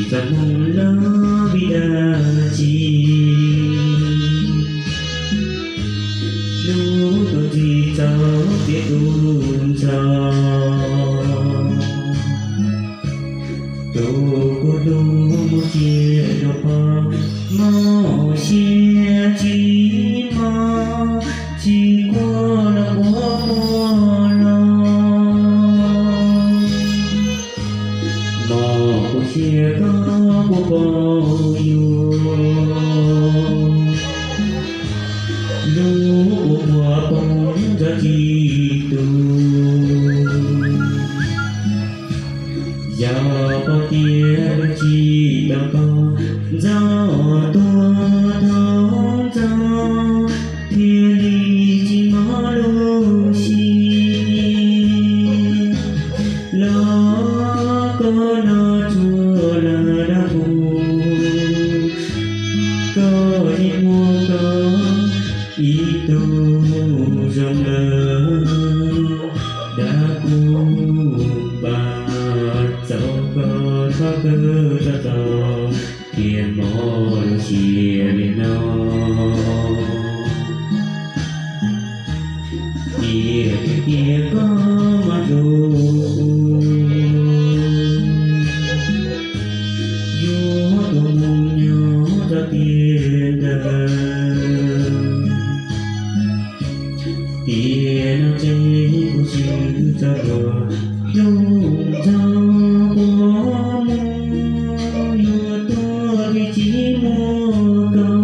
Txaj muag lub vij dab tsi, hlub tuaj ntxig txog tiaj tus ntxhais. Tus kuv hlub muaj sia rau pog, muaj sia tsis mob, tsis quaj los quaj muag los. Mos kuv sia koj kuj paub yus, lub ua muag poob ntxog tsis tus. Yog pom tias lub tsis tau koj, ntxog tuag thaum ntxov, thiaj li tsis mob lub siab. Los koj noj tsuag lam dab qus, koj yeej muaj koj ib tug zoo lawm. Dab qus npaj txaus koj thov kawg txog txog, thiaj mob lub siab li no. Tiam sis tias koj mas hlub, yuav tus mus nyob rau tiam ntawd. Tiam no ces kuv swb txoj hlua, hlub ntxog puas mus, yuav tuag vim tsis muaj koj.